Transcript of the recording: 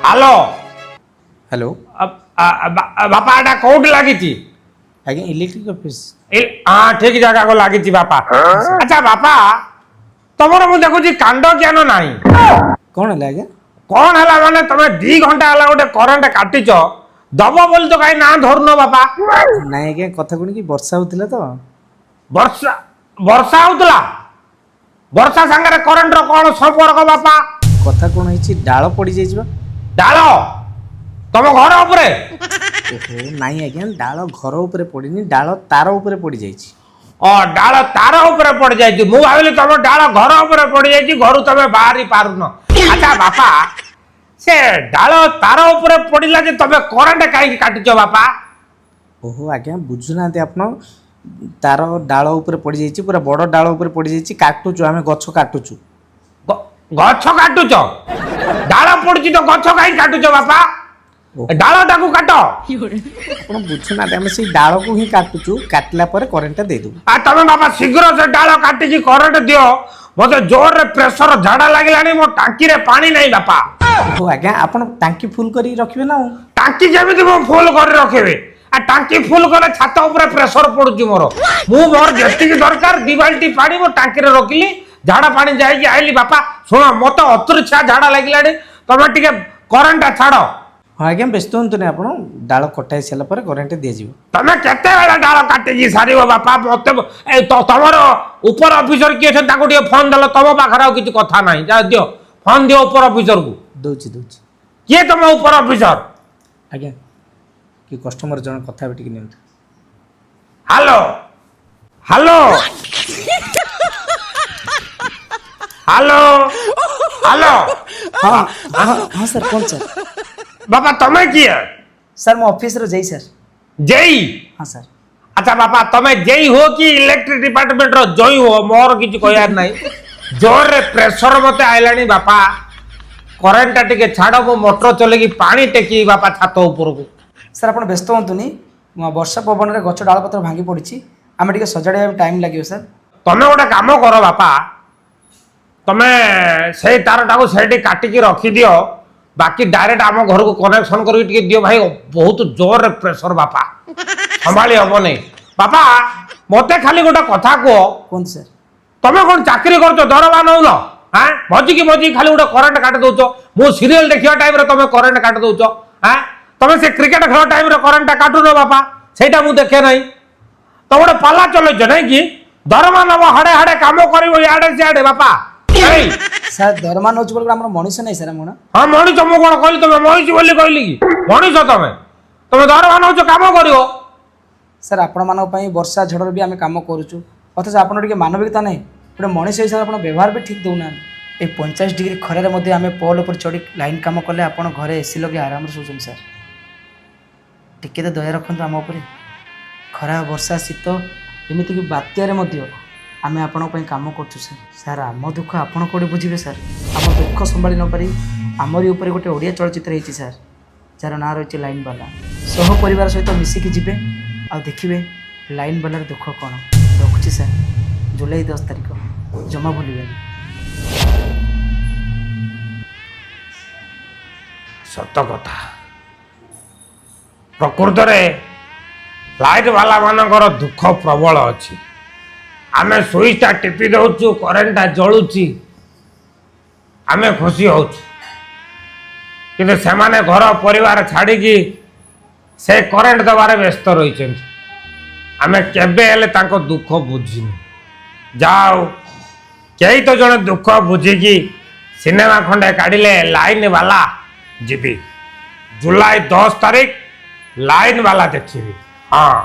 Hello. Hello. ବାପା, ଏଟା କୋଉଠି ଲାଗିଛି? ଆଜ୍ଞା, ଇଲେକ୍ଟ୍ରିକ୍ ଅଫିସ୍। ହଁ, ଠିକ ଜାଗାକୁ ଲାଗିଛି ବାପା। ଆଚ୍ଛା ବାପା, ତମର ମୁଁ ଦେଖୁଛି କାଣ୍ଡ ଜ୍ଞାନ ନାହିଁ। କ'ଣ ହେଲା ଆଜ୍ଞା? କଣ ହେଲା ମାନେ, ତମେ 2 ଘଣ୍ଟା ହେଲା ଗୋଟେ କରେଣ୍ଟ କାଟିଛ, ଦବ ବୋଲି ତ କାହିଁ ନାଁ ଧରୁନ ବାପା। ନାଇଁ ଆଜ୍ଞା, କଥା କଣ କି, ବର୍ଷା ହଉଥିଲା ତ। ବର୍ଷା? ବର୍ଷା ହଉଥିଲା? ବର୍ଷା ସାଙ୍ଗରେ କରେଣ୍ଟର କଣ ସମ୍ପର୍କ ବାପା? କଥା କ'ଣ ହେଇଛି, ଡାଳ ପଡ଼ିଯାଇଛି ବା। ଡାଳ ତମ ଘର ଉପରେ? ଓହୋ, ନାଇଁ ଆଜ୍ଞା, ଡାଳ ଘର ଉପରେ ପଡ଼ିନି, ଡାଳ ତାର ଉପରେ ପଡ଼ିଯାଇଛି। ଅ, ଡାଳ ତାର ଉପରେ ପଡିଯାଇଛି। ମୁଁ ଭାବିଲି ତମ ଡାଳ ଘର ଉପରେ ପଡିଯାଇଛି, ଘରୁ ତମେ ବାହାରି ପାରୁନ। ଆଚ୍ଛା ବାପା, ସେ ଡାଳ ତାର ଉପରେ ପଡିଲା ଯେ ତମେ କରେଣ୍ଟ କାହିଁକି କାଟିଛ ବାପା? ଓହୋ ଆଜ୍ଞା, ବୁଝୁନାହାନ୍ତି ଆପଣ। ତାର ଡାଳ ଉପରେ ପଡ଼ିଯାଇଛି, ପୁରା ବଡ଼ ଡାଳ ଉପରେ ପଡ଼ିଯାଇଛି। କାଟୁଛୁ, ଆମେ ଗଛ କାଟୁଛୁ। ଗଛ କାଟୁଛ? ଡାଳ ପଡୁଛି ତ ଗଛ କାହିଁକି କାଟୁଛ ବାପା? ଡାଳଟାକୁ କାଟ। ଆପଣ ବୁଝୁନାହାନ୍ତି, ଆମେ ସେଇ ଡାଳକୁ ହିଁ କାଟୁଛୁ, କାଟିଲା ପରେ କରେଣ୍ଟଟା ଦେଇଦେବୁ। ଆଉ ତମେ ବାପା ଶୀଘ୍ର ସେ ଡାଳ କାଟିକି କରେଣ୍ଟ ଦିଅ। ମତେ ଜୋରରେ ପ୍ରେସର ଝାଡା ଲାଗିଲାଣି, ମୋ ଟାଙ୍କିରେ ପାଣି ନାହିଁ ବାପା। ଓହୋ ଆଜ୍ଞା, ଆପଣ ଟାଙ୍କି ଫୁଲ୍ କରିକି ରଖିବେ ନା ଆଉ। ଟାଙ୍କି ଯେମିତି ମୁଁ ଫୁଲ କରି ରଖିବି? ଆଉ ଟାଙ୍କି ଫୁଲ କଲେ ଛାତ ଉପରେ ପ୍ରେସର ପଡୁଛି ମୋର। ମୁଁ ମୋର ଯେତିକି ଦରକାର 2 ବାଲ୍ଟି ପାଣି ମୋ ଟାଙ୍କିରେ ରଖିଲି, ଝାଡା ପାଣି ଯାଇକି ଆଇଲି। ବାପା ଶୁଣ, ମତେ ଅତୁରିଛା ଝାଡା ଲାଗିଲାଣି, ତମେ ଟିକେ କରେଣ୍ଟଟା ଛାଡ। ହଁ ଆଜ୍ଞା, ବ୍ୟସ୍ତ ହୁଅନ୍ତୁନି ଆପଣ, ଡାଳ କଟା ହେଇସାରିଲା ପରେ କରେଣ୍ଟ ଦିଆଯିବ। ତମେ କେତେବେଳେ ଡାଳ କାଟିକି ସାରିବ ବାପା? ମତେ ଏ ତମର ଉପର ଅଫିସର କିଏ ଅଛନ୍ତି, ତାକୁ ଟିକେ ଫୋନ ଦେଲ। ତମ ପାଖରେ ଆଉ କିଛି କଥା ନାହିଁ, ଯା ଦିଅ, ଫୋନ ଦିଅ ଉପର ଅଫିସରକୁ। ଦଉଛି, ଦଉଛି। କିଏ ତମ ଉପର ଅଫିସର? ଆଜ୍ଞା, କି କଷ୍ଟମର ଜଣେ କଥା ହେବେ, ଟିକେ ନିଅନ୍ତୁ। Hello, hello, hello, hello. ହଁ ହଁ ହଁ ସାର୍, କୁହନ୍ତୁ ସାର୍। ବାପା, ତମେ କିଏ? ସାର୍, ମୁଁ ଅଫିସର ଜେଇ ସାର୍। ଜେଇ? ହଁ ସାର୍। ଆଚ୍ଛା ବାପା, ତମେ ଜେଇ ହୁଅ କି ଇଲେକ୍ଟ୍ରିକ ଡିପାର୍ଟମେଣ୍ଟର ଜଇ ହୁଅ, ମୋର କିଛି କହିବାର ନାହିଁ। ଜୋରରେ ପ୍ରେସର ମତେ ଆଇଲାଣି ବାପା, କରେଣ୍ଟଟା ଟିକେ ଛାଡ଼, ମୁଁ ମୋଟର ଚଲେଇକି ପାଣି ଟେକିବି ବାପା ଛାତ ଉପରକୁ। ସାର୍, ଆପଣ ବ୍ୟସ୍ତ ହୁଅନ୍ତୁନି। ବର୍ଷା ପବନରେ ଗଛ ଡାଳପତ୍ର ଭାଙ୍ଗି ପଡ଼ିଛି, ଆମେ ଟିକେ ସଜାଡ଼ିବା ପାଇଁ ଟାଇମ୍ ଲାଗିବ ସାର୍। ତମେ ଗୋଟେ କାମ କର ବାପା, ତମେ ସେଇ ତାରଟାକୁ ସେଇଠି କାଟିକି ରଖିଦିଅ, ବାକି ଡାଇରେକ୍ଟ ଆମ ଘରକୁ କନେକ୍ସନ କରିକି ଟିକେ ଦିଅ ଭାଇ। ବହୁତ ଜୋରରେ ପ୍ରେସର ବାପା, ସମ୍ଭାଳି ହବନି ବାପା। ମତେ ଖାଲି ଗୋଟେ କଥା କୁହ। କୁହନ୍ତୁ ସାର୍। ତମେ କଣ ଚାକିରି କରୁଛ? ଦରମା ନଉନ? ଆଁ, ମଝିକି ମଝିକି ଖାଲି ଗୋଟେ କରେଣ୍ଟ କାଟି ଦଉଛ। ମୁଁ ସିରିଏଲ ଦେଖିବା ଟାଇମରେ ତମେ କରେଣ୍ଟ କାଟି ଦଉଛ। ଆଁ, ତମେ ସେ କ୍ରିକେଟ ଖେଳ ଟାଇମରେ କରେଣ୍ଟଟା କାଟୁନ ବାପା, ସେଇଟା ମୁଁ ଦେଖେ ନାହିଁ। ତ ଗୋଟେ ପାଲା ଚଲେଇଛ ନାଇଁ କି? ଦରମା ନବ, ହାଡେ ହାଡେ କାମ କରିବ ଇଆଡେ ସିଆଡେ ବାପା, ଏଇ। ସାର୍, ଦରମା ନେଉଛୁ ବୋଲି ଆମର ମଣିଷ ନାହିଁ ସାର୍ ଆପଣ? ହଁ, ମଣିଷ। ମୁଁ କଣ କହିଲି ତମେ ମଣିଷ ବୋଲି? କହିଲି କି ମଣିଷ ତମେ? ତମେ ଦରମା ନଉଛ, କାମ କରିବ। ସାର୍, ଆପଣମାନଙ୍କ ପାଇଁ ବର୍ଷା ଝଡ଼ରେ ବି ଆମେ କାମ କରୁଛୁ, ଅଥଚ ଆପଣ ଟିକେ ମାନବିକତା ନାହିଁ। ଗୋଟେ ମଣିଷ ହିସାବରେ ଆପଣ ବ୍ୟବହାର ବି ଠିକ୍ ଦେଉନାହାନ୍ତି। ଏ 45 ଡିଗ୍ରୀ ଖରାରେ ମଧ୍ୟ ଆମେ ପୋଲ୍ ଉପରେ ଚଢ଼ି ଲାଇନ୍ କାମ କଲେ ଆପଣ ଘରେ ଏସି ଲଗେଇ ଆରାମରେ ଶୋଉଛନ୍ତି। ସାର୍, ଟିକେ ତ ଦୟା ରଖନ୍ତୁ ଆମ ଉପରେ। ଖରା, ବର୍ଷା, ଶୀତ, ଏମିତିକି ବାତ୍ୟାରେ ମଧ୍ୟ ଆମେ ଆପଣଙ୍କ ପାଇଁ କାମ କରୁଛୁ ସାର୍। ସାର୍, ଆମ ଦୁଃଖ ଆପଣ କେଉଁଠି ବୁଝିବେ ସାର୍? ଆମ ଦୁଃଖ ସମ୍ଭାଳି ନପାରି ଆମରି ଉପରେ ଗୋଟେ ଓଡ଼ିଆ ଚଳଚ୍ଚିତ୍ର ହେଇଛି ସାର୍, ଯାହାର ନାଁ ରହିଛି ଲାଇନ୍ ବାଲା। ସହ ପରିବାର ସହିତ ମିଶିକି ଯିବେ ଆଉ ଦେଖିବେ ଲାଇନ୍ ବାଲାର ଦୁଃଖ କ'ଣ। ରଖୁଛି ସାର୍, ଜୁଲାଇ 10 ତାରିଖ ଜମା ଭୁଲିବେନି। ସତ କଥା, ପ୍ରକୃତରେ ଲାଇଟ୍ ବାଲା ମାନଙ୍କର ଦୁଃଖ ପ୍ରବଳ ଅଛି। ଆମେ ସୁଇଚଟା ଟିପି ଦଉଛୁ, କରେଣ୍ଟଟା ଜଳୁଛି, ଆମେ ଖୁସି ହଉଛୁ, କିନ୍ତୁ ସେମାନେ ଘର ପରିବାର ଛାଡ଼ିକି ସେ କରେଣ୍ଟ ଦେବାରେ ବ୍ୟସ୍ତ ରହିଛନ୍ତି। ଆମେ କେବେ ହେଲେ ତାଙ୍କ ଦୁଃଖ ବୁଝିନୁ। ଯାଉ, କେହି ତ ଜଣେ ଦୁଃଖ ବୁଝିକି ସିନେମା ଖଣ୍ଡେ କାଢ଼ିଲେ, ଲାଇନ୍ ବାଲା। ଯିବି ଜୁଲାଇ 10 ତାରିଖ, ଲାଇନ୍ ବାଲା ଦେଖିବି। ହଁ।